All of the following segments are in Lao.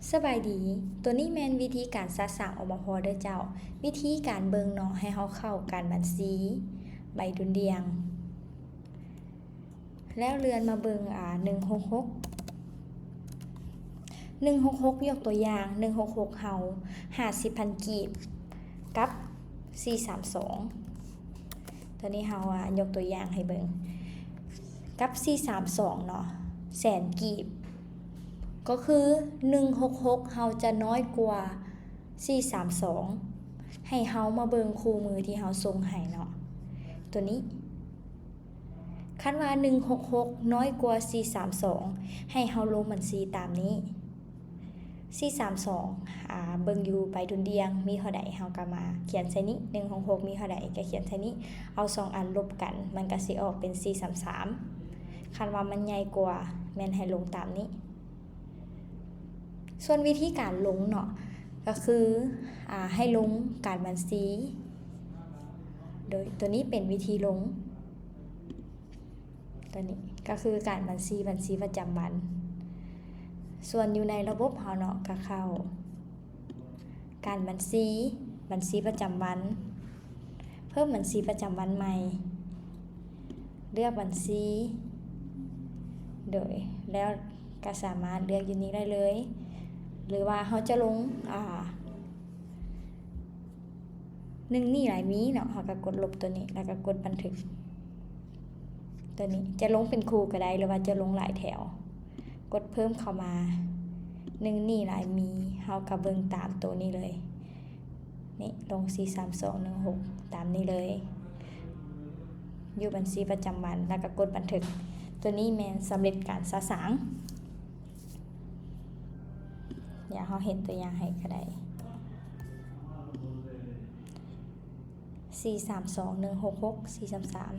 ສະບາຍດີ, ໂຕນີ້ແມ່ນວິທີການສະສາງ ອມພ ເດີເຈົ້າ. ວິທີການເບິ່ງເນາະ, ໃຫ້ເຮົາເຂົ້າການບັນຊີ ໃບດຸນດ່ຽງ ແລ້ວເລື່ອນມາເບິ່ງ ອາ ໜຶ່ງຫົກຫົກ ໜຶ່ງຫົກຫົກ ຍົກຕົວຢ່າງ ໜຶ່ງຫົກຫົກເຮົາຫ້າສິບພັນກີບ ກັບສີ່ສາມສອງ ໂຕນີ້ເຮົາ ອາ ຍົກຕົວຢ່າງໃຫ້ເບິ່ງ ກັບສີ່ສາມສອງເນາະ ແສນກີບ ກໍຄືໜຶ່ງຫົກຫົກເຮົາຈະນ້ອຍກວ່າສີ່ສາມສອງ ໃຫ້ເຮົາມາເບິ່ງຄູ່ມືທີ່ເຮົາສົ່ງໃຫ້ເນາະ ໂຕນີ້ ຄັນວ່າໜຶ່ງຫົກຫົກນ້ອຍກວ່າສີ່ສາມສອງ ໃຫ້ເຮົາລົງບັນຊີຕາມນີ້ ສີ່ສາມສອງ ອາ ເບິ່ງຢູ່ໃບດຸນດ່ຽງມີເທົ່າໃດ ເຮົາກໍມາຂຽນໃສ່ນີ້ ໜຶ່ງຫົກຫົກມີເທົ່າໃດກໍຂຽນໃສ່ນີ້ ເອົາສອງອັນລົບກັນ ມັນກໍຊິອອກເປັນສີ່ສາມສາມ ຄັນວ່າມັນໃຫຍ່ກວ່າ ແມ່ນໃຫ້ລົງຕາມນີ້. ສ່ວນວິທີການລົງເນາະ ກໍຄື ອາ ໃຫ້ລົງການບັນຊີ ໂດຍ ໂຕນີ້ເປັນວິທີລົງ ໂຕນີ້ກໍຄືການບັນຊີ ບັນຊີປະຈຳວັນ ສ່ວນຢູ່ໃນລະບົບເຮົາເນາະ ກໍເຂົ້າ ການບັນຊີ ບັນຊີປະຈຳວັນ ເພີ່ມບັນຊີປະຈຳວັນໃໝ່ ເລືອກບັນຊີ ໂດຍ ແລ້ວກໍສາມາດເລືອກຢູ່ນີ້ໄດ້ເລີຍ ຫຼືວ່າເຮົາຈະລົງ ອາ ໜຶ່ງໜີ້ຫຼາຍມີເນາະ ເຮົາກໍກົດລົບໂຕນີ້ ແລ້ວກໍກົດບັນທຶກ ໂຕນີ້ຈະລົງເປັນຄູ່ກໍໄດ້ ຫຼືວ່າຈະລົງຫຼາຍແຖວ ກົດເພີ່ມເຂົ້າມາ ໜຶ່ງໜີ້ຫຼາຍມີ ເຮົາກໍເບິ່ງຕາມໂຕນີ້ເລີຍ ນີ້ລົງສີ່ສາມສອງໜຶ່ງຫົກຕາມນີ້ເລີຍ ຢູ່ບັນຊີປະຈຳວັນ ແລ້ວກໍກົດບັນທຶກ ໂຕນີ້ແມ່ນສຳເລັດການສະສາງ ດຽວເຮົາເຮັດຕົວຢ່າງໃຫ້ກໍໄດ້ ສີ່ສາມສອງໜຶ່ງຫົກຫົກສີ່ສາມສາມ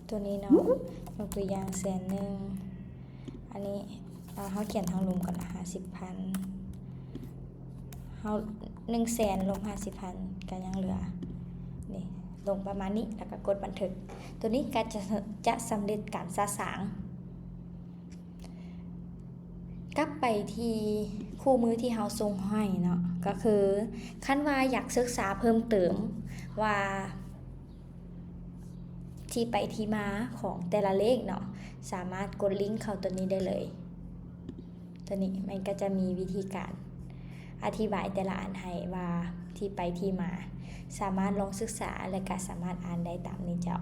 ໂຕນີ້ເນາະ ຍົກຕົວຢ່າງແສນໜຶ່ງ ອັນນີ້ ເຮົາຂຽນທາງລຸ່ມກ່ອນ ຫ້າສິບພັນ ເຮົາ ໜຶ່ງແສນລົບຫ້າສິບພັນ ກໍຍັງເຫຼືອ ນີ້ ລົງປະມານນີ້ ແລ້ວກໍກົດບັນທຶກ ໂຕນີ້ກໍຈະ ຈະສຳເລັດການສະສາງ ກັບໄປທີ່ຄູ່ມືທີ່ເຮົາສົ່ງໃຫ້ເນາະ ກໍຄື ຄັນວ່າຢາກສຶກສາເພີ່ມເຕີມວ່າ ທີ່ໄປທີ່ມາຂອງແຕ່ລະເລກເນາະ ສາມາດກົດລິ້ງເຂົ້າໂຕນີ້ໄດ້ເລີຍ ໂຕນີ້ມັນກໍຈະມີວິທີການອະທິບາຍແຕ່ລະອັນໃຫ້ວ່າທີ່ໄປທີ່ມາ ສາມາດລອງສຶກສາ ແລະ ກໍສາມາດອ່ານໄດ້ຕາມນີ້ເຈົ້າ.